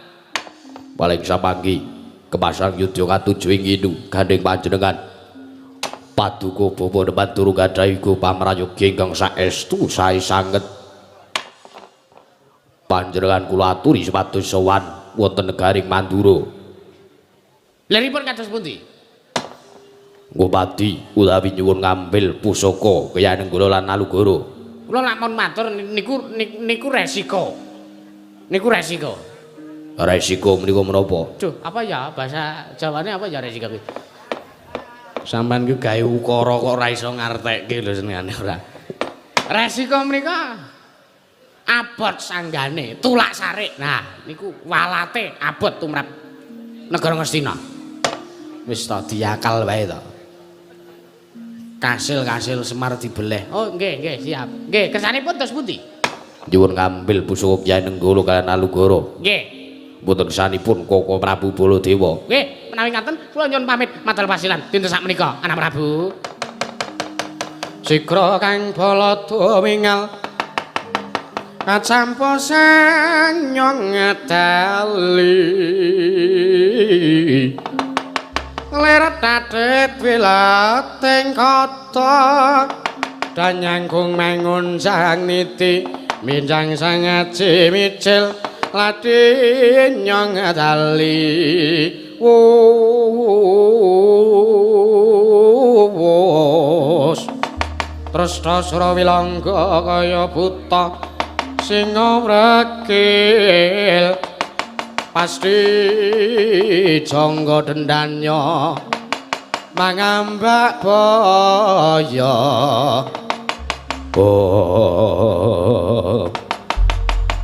Paling samangki kemasang yudha katuju ing inu gandheng panjenengan. Paduka bapa nemat durung gadhahi pamrayoga ingkang saestu sae sanget. Panjenengan kula aturi supados sowan wonten negaring Mandura. Lha pripun kados pundi? Ngupadi utawi nyuwun ngambil pusaka Kyai Nenggala lan Alugoro. Kula lak mon matur niku niku resiko. Niku resiko. Resiko menika menapa? Duh, apa ya bahasa Jawane apa ya resiko kuwi? Sampeyan ki gawe ukara kok ora iso ngartekke lho senengane ora. Resiko menika abot sanggane, tulak sarik. Nah, niku walate abot tumrap negara Ngastina. Wis ta diakal wae to. Kasil-kasil Semar dibeleh. Oh, nggih, nggih, siap. Nggih, kersanipun terus pundi? Nyuwun ngambil pusaka Kyai Nenggala kaliyan Alugoro. Nggih. Mboten kesanipun Koko Prabu Baladewa. Nggih, menawi ngaten kula nyuwun pamit madal pasilan dinten sakmenika, anak Prabu. Sikra kang Balada wingal kacampa sang nyong ngedali. Leret tadet wilating kota danyangkung mangun sang niti minjang sang aji micil ladi nyong ngedali. Wus Tresna Surawilangga kaya buta singa wrekil pasti jangga dendanya mangambak boyo. Oh.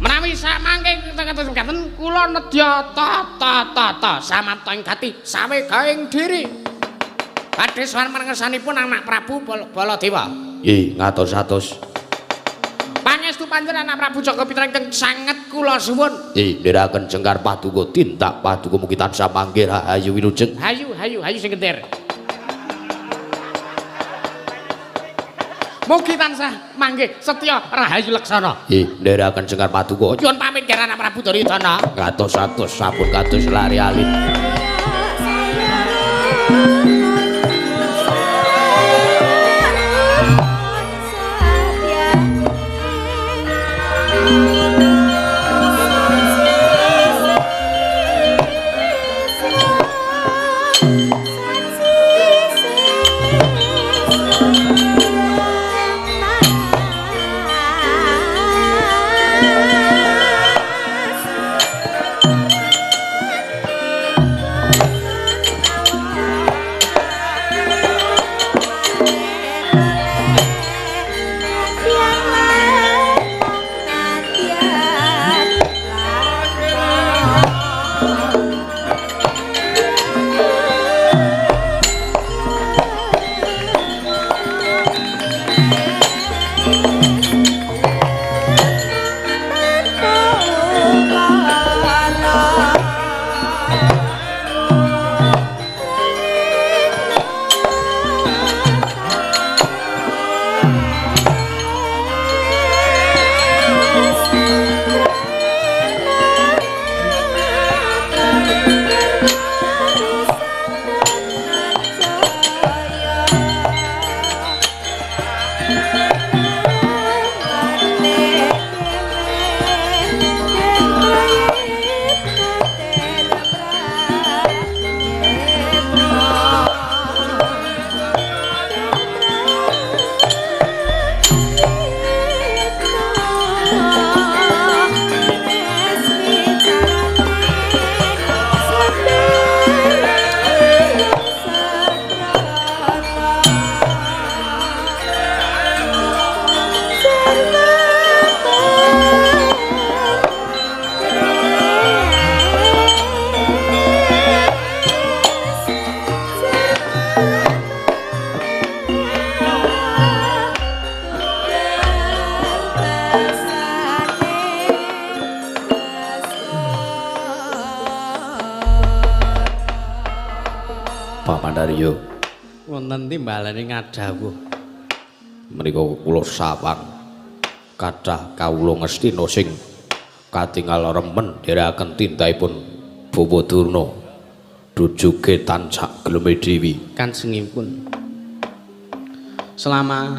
Menawi samangke kados mekaten kula nedya ta ta ta ta samapta ing gati sawe gaeng diri. Badhe sowan mangersanipun anak Prabu Baladewa. Nggih, ngatos-atos. Pangestu panjenengan anak Prabu Jaka Pitra ingkang sanget Kula suwun. Ndherekaken jengkar paduka tindak paduka mugi tansah manggih rahayu wilujeng. Hayu hayu hayu sing gender. Mugi tansah manggih setya rahayu laksana. Ndherekaken jengkar paduka. Nyuwun pamit Anak Prabu Duryudana. Kados-atos sampun kados lari alit. Pamandarya wonten timbalane ngadhawuh menika kula sawang kathah kawula Ngastina sing katingal remen ndherekaken tindakipun Bapak Durna dujuge tancak geleme dewi kanjengipun. Selama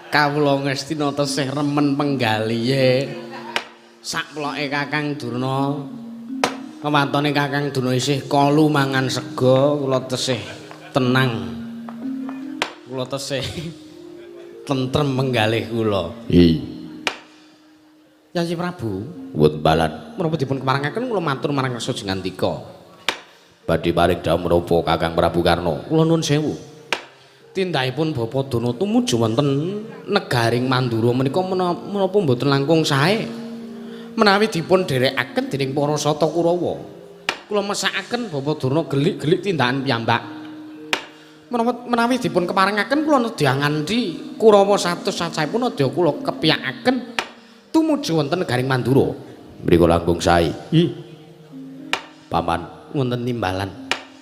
kawula Ngastina tesih remen penggalihe sakploke Kakang Durna, kewatone Kakang Durna isih kolu mangan sega, kula tesih tenang, kula tesih tentrem menggalih kula. Yayi Prabu, wonten balan menapa dipun keparengaken kula matur marang Rasa Jengandika. Badhe paring dawuh menapa Kakang Prabu Karna? Kula nuwun sewu. Tindakipun Bapak Durna tumuju wonten negaring Mandura menika menapa mboten langkung sae menawi dipun dherekaken dening para Sata Kurawa. Kula mesakaken Bapak Durna gelik-gelik tindakan piyambak. Menawi dipun keparengaken kula nedya nganti Kurawa 100 cacahipun nedya kula kepiyakaken tumuju wonten negaring Mandura. Mriku langkung sae. Paman wonten timbalan.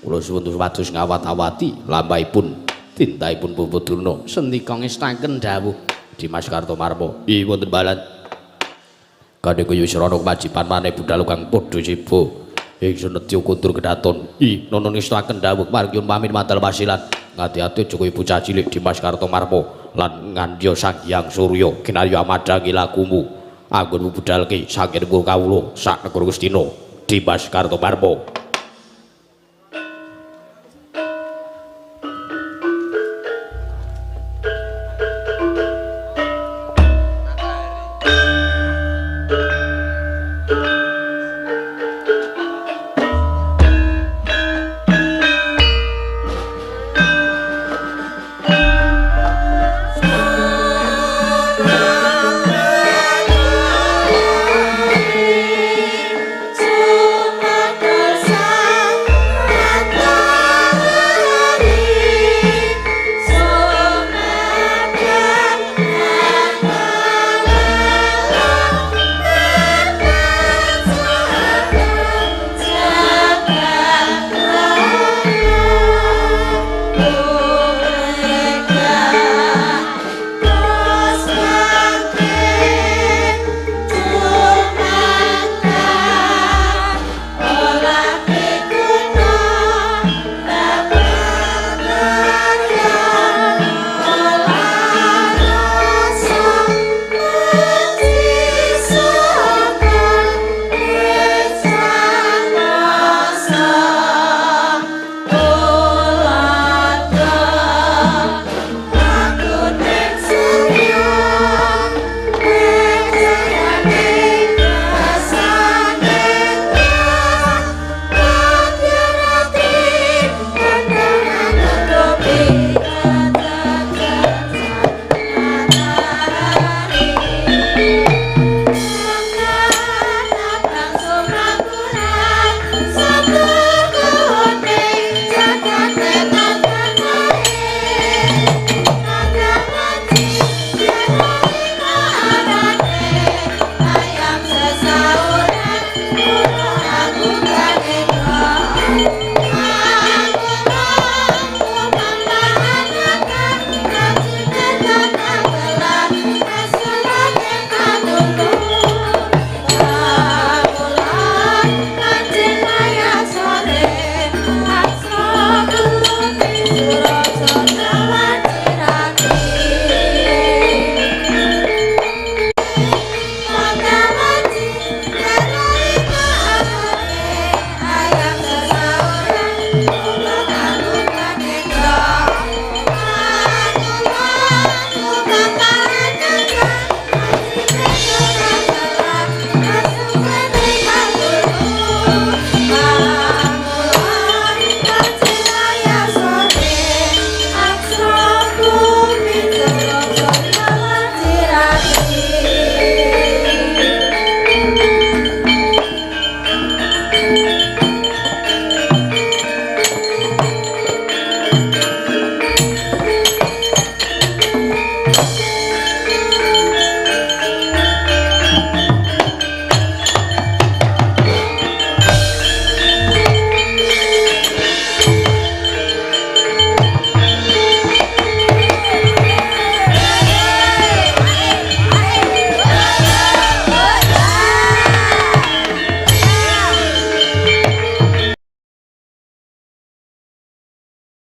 Kula suwun supados ngawat-awati lampahipun tindakipun Bapak Durna. Sendika ngestaken dawuh Dimas Kartomarma. Wonten balan. Kandhe kaya srana kewajiban maneh budal kang padha seba. Ingsun nedya kundur kedaton. Nono ngestaken dawuh marang nyuwun pamit madal wasilan. Ngati-ati aja kaya bocah cilik Dimas Kartomarma lan ngandya Sang Hyang Surya kinarya amadhangi lakumu. Anggonmu budalke saking kawula sak negara Ngastina Dimas Kartomarma.